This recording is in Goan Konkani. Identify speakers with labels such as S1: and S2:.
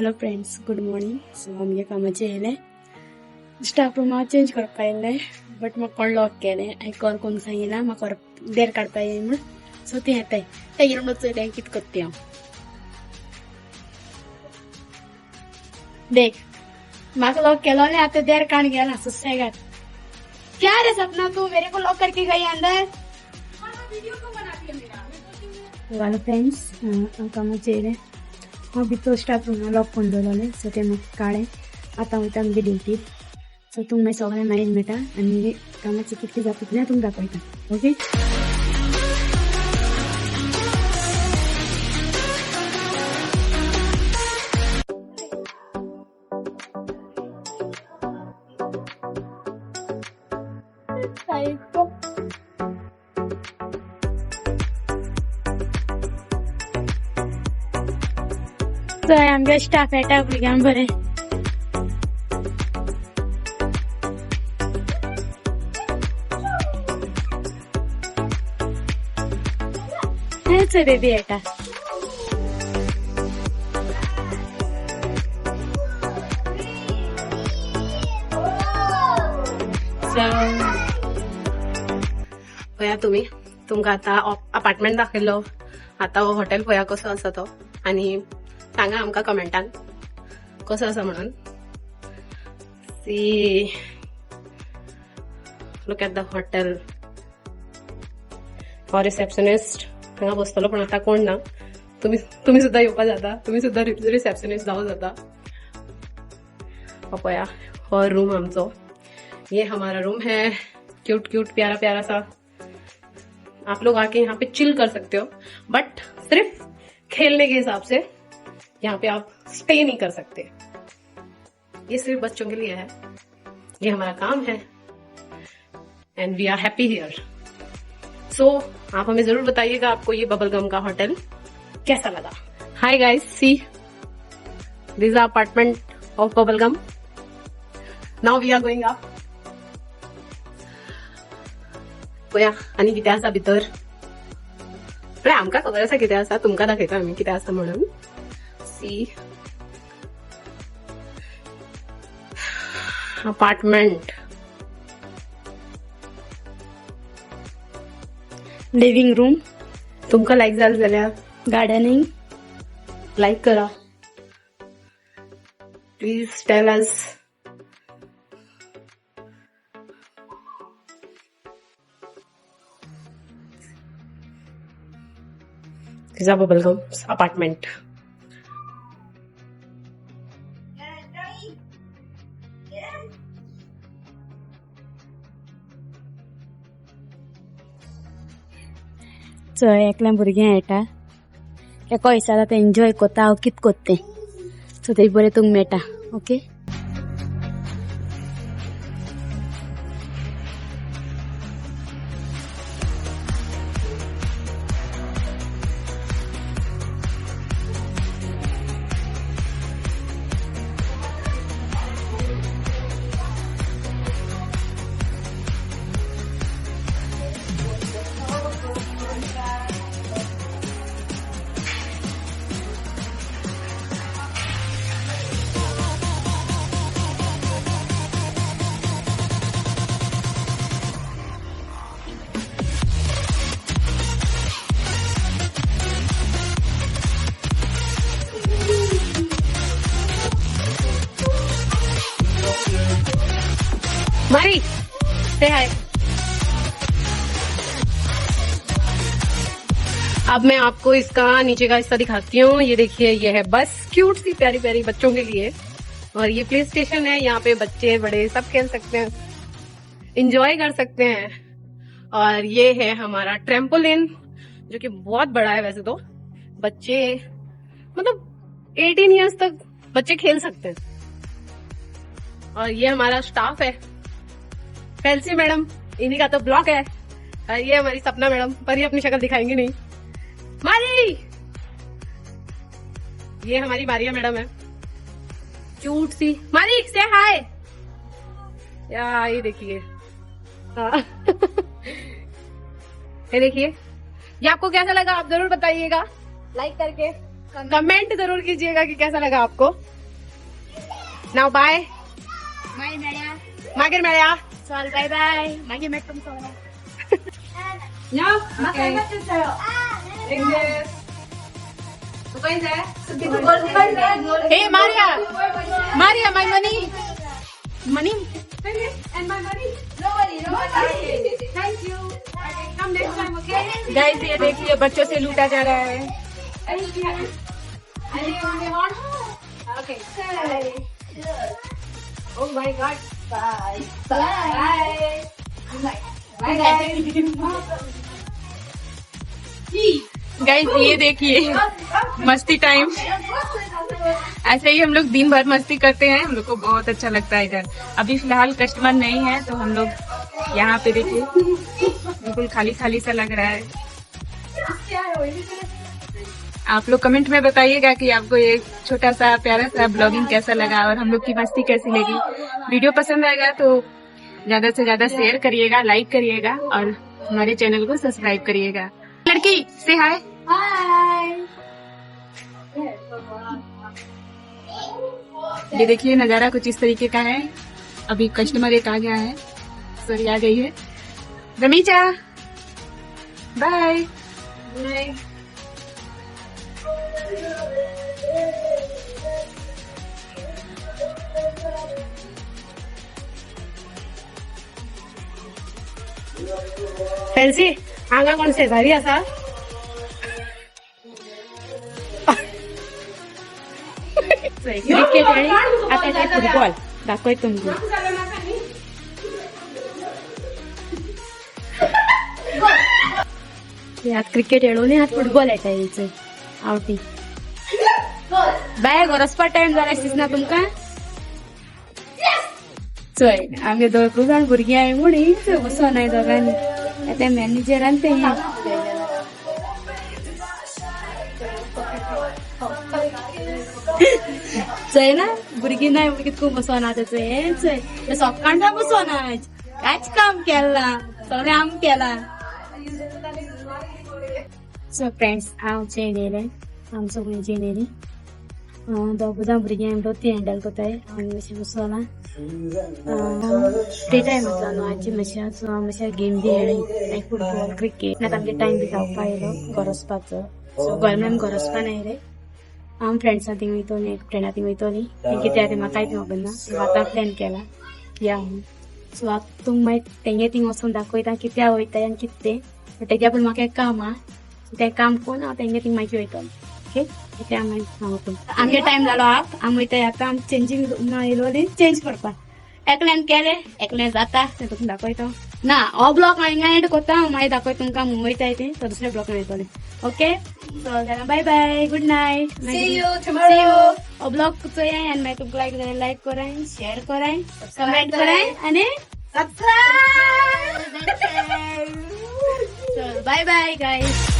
S1: Hello friends, good morning. So आमगे कामाचेर येयले, स्टाफ रूम हांव चेंज करपा येयल्ले, बट म्हाका कोण लॉक केलें. हांवें कॉल करून सांगिलां म्हाका देर काडपा येय म्हूण. सो ती येताय तेगेर म्हणून चोयलें कितें करता हांव. देख, म्हाका लॉक केलो आनी आतां देर काड गेला सुसेगाद. क्या रे सपना, तू मेरे को लॉक करके गई अंदर. हॅलो फ्रेंड्स, हांव कामाचेर येयलें. हांव भितर स्टाफ रुमा लॉक करून दवरलें. सो तें म्हाका काडलें. आतां वयता आमगे ड्युटीर. सो तुमकां मागीर सगळें मागीर मेळटा आनी कामाचें कितकें जाता तितलें तुमकां दाखयता. ओके. चोय, आमगे स्टाफ येता भुरग्यांक बरें. हेच बेबी येता.
S2: सो पळया तुमी, तुमकां आतां अपार्टमेंट दाखयलो. आतां हो हॉटेल पळया कसो आसा तो आनी सांगा आमकां कमेंटान कसो आसा म्हणून. See, look at the hotel. हो रिसेप्शनिस्ट हांगा बसतलो, पण आतां कोण ना. तुमी तुमी सुद्दां येवपा जाता, तुमी सुद्दां रिसेप्शनिस्ट जावं जाता. हो पळया, हो रूम आमचो. ये हमारा रूम है. क्यूट क्यूट, प्यारा प्यारा सा. आप लोग आके यहाँ पे चिल कर सकते हो, बट सिर्फ खेलने के हिसाब से. यहाँ पे आप स्टे नहीं कर सकते. ये सिर्फ बच्चों के लिए है. ये हमारा काम है and we are happy here. So आप हमें जरूर बताइएगा आपको ये बबल गम का होटल कैसा लगा. Hi guys, see, this apartment of Bubble Gum. Now we are going up. पळया आनी कितें आसा भितर. म्हळ्यार आमकां खबर आसा कितें आसा, तुमकां दाखयता आमी कितें आसा म्हणून. See, apartment.
S1: Living room.
S2: तुमकां लायक जालें जाल्यार
S1: गार्डनिंग.
S2: लायक करा. Please tell us. This is Bubble apartment.
S1: चोय, एकलें भुरगें येता, एका दिसा आतां एन्जॉय कोत्ता हांव कित कोत्ता तें. सो तें बरें तुमकां मेळटा. ओके.
S2: मारी, से हाय. अब मैं आपको इसका नीचे का हिस्सा दिखाती हूँ. ये देखिए, ये है बस, क्यूट सी प्यारी प्यारी बच्चों के लिए. और ये प्ले स्टेशन है. यहाँ पे बच्चे बड़े सब खेल सकते हैं, इंजॉय कर सकते हैं. और ये है हमारा ट्रैम्पोलिन, जो कि बहुत बड़ा है. वैसे तो बच्चे, मतलब 18 इयर्स तक बच्चे खेल सकते हैं. और ये हमारा स्टाफ है. फैल्सी मैडम, इन्हीं का तो ब्लॉक है. और ये हमारी सपना मैडम, पर ये अपनी शक्ल दिखाएंगी नहीं. मारी, ये हमारी मारिया मैडम है, क्यूट सी. मारी, से हाय. या, ये देखिए. हाँ. ये देखिए. ये आपको कैसा लगा, आप जरूर बताइएगा लाइक करके. कमेंट जरूर कीजिएगा कि कैसा लगा आपको. नाव बाय.
S1: मागीर मेळया.
S2: मागीर मेळया.
S1: चल, बाय बाय. मागीर मेळटा तुमकां.
S2: Okay. Hey Maria, Maria, my money, money and my money. Thank you. Come next time, okay?
S3: Guys, ये देखिए, बच्चों से लूटा जा रहा है.
S2: Okay. Oh my God. Bye. Bye. Bye. Bye guys.
S3: Guys, ये देखिए, मस्ती टाइम. ऐसे ही हम लोग दिन भर मस्ती करते हैं. हम लोग को बहुत अच्छा लगता है इधर. अभी फिलहाल कस्टमर नहीं है, तो हम लोग यहाँ पे, देखिए, बिल्कुल खाली खाली सा लग रहा है. आप लोग कमेंट में बताइएगा कि आपको ये छोटा सा प्यारा सा ब्लॉगिंग कैसा लगा और हम लोग की मस्ती कैसी लगी. वीडियो पसंद आएगा तो ज्यादा से ज्यादा शेयर करिएगा, लाइक करिएगा और हमारे चैनल को सब्सक्राइब करिएगा. लड़की से हाय.
S1: हाय.
S3: ये देखिए, नजारा कुछ इस तरीके का है. अभी कस्टमर एक आ गया है, सॉरी, आ गई है. रमीचा, बाय.
S2: Bye. Fancy, हांगा कोण शेजारी आसा?
S1: क्रिकेट आणि आता ते फुटबॉल दाखवत तुमकां. आत क्रिकेट खेळून आत फुटबॉल येता हेचो आवटी. बाय, घरा टायम जाला दिसना तुमकां? चोय, आमगे दोग जाण भुरगीं I म्हूण चोय बसोन दोगांनी. ते मॅनेजरान ते चोय ना, भुरगीं नाय म्हूण कितको बसोन आतां. चोय, चोय, ते सकाळच्या बसोन आयज कांयच काम केलां, सगळें आम केलां. सो फ्रेंड्स, हांव चेन येयलें. आम सगळीं चेन येयली. दोग जाण भुरगीं आमी ती हँडल करताय. आमी मातशें बसोलां. फ्री टायम आसलो न्हू आजची मातशें, सो हांव मातशें गेम बी खेळ्ळी, लायक फुटबॉल, क्रिकेट. आतां आमगे टायम बी जावपा येयलो घर वचपाचो. सो घर आमी घर वचपा नाय रे, हांव फ्रेंड्सां थिंग वयतली, एक फ्रेंडा थिंग वयतली. ती कित्याक तें म्हाका कांयच खबर ना. आतां प्लॅन केला या म्हणून. सो आतां तुमकां मागीर तेंगे थिंग वचून दाखयता कित्याक वयता आनी कितें तें. तेज्या पूण म्हाका एक काम आहा, तें काम करून हांव तेंगे थिंग मागीर वयतलें. ओके, तें हांव मागीर सांगता. आमगे टायम जालो आप आमी वयताय आतां. आमी चेंजींग रुमा येयलोली चेंज करपाक. एकल्यान केलें, एकलें जाता तें तुमकां दाखयता ना. हो ब्लॉग हांव हिंगा एंड करता. हांव मागीर दाखयता तुमकां मुंबय वयताय तें. तो दुसऱ्या ब्लॉगान येतलें. ओके, सो जाल्यार बाय bye, good night.
S2: See you tomorrow.
S1: हो ब्लॉग चोयाय आनी मागीर तुमकां लायक जाल्यार लायक कराय, शेअर कराय, कमेंट कराय आनी
S2: Subscribe.
S1: Bye bye guys.